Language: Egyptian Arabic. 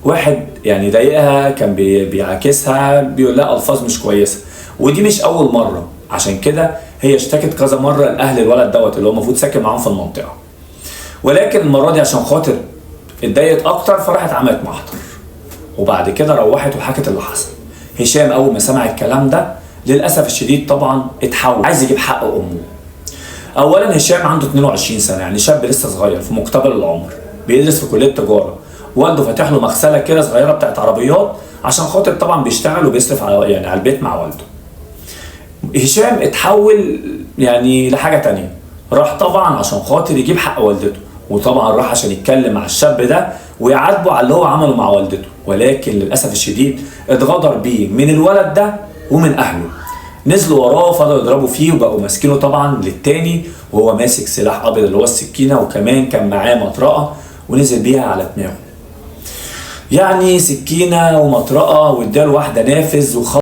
واحد يعني ضايقها، كان بيعاكسها، بيقول لها الفاظ مش كويسة، ودي مش اول مرة. عشان كده هي اشتكت كذا مرة لاهل الولد دوت اللي هو المفروض ساكن معاهم في المنطقة، ولكن المرة دي عشان خاطر اتضايقت اكتر فراحت عملت محضر، وبعد كده روحت وحكت اللي حصل. هشام اول ما سمع الكلام ده للاسف الشديد طبعا اتحول، عايز يجيب حق امه. اولا هشام عنده 22 سنة، يعني شاب لسه صغير في مقتبل العمر، بيدرس في كليه تجارة، والده فاتح له مغسله كده صغيرة بتاعت عربيات عشان خاطر طبعا بيشتغل وبيصرف على يعني على البيت مع والده. هشام اتحول يعني لحاجة تانية، راح طبعا عشان خاطر يجيب حق والدته، وطبعا راح عشان يتكلم مع الشاب ده ويعاتبه على اللي هو عمله مع والدته، ولكن للاسف الشديد اتغدر بيه من الولد ده ومن اهله. نزلوا وراه فضلوا يضربوا فيه وبقوا ماسكينه طبعا للتاني، وهو ماسك سلاح ابيض اللي هو السكينة، وكمان كان معاه مطرقه ونزل بيها على دماغه. يعني سكينة ومطرقه واداله واحدة نافذ.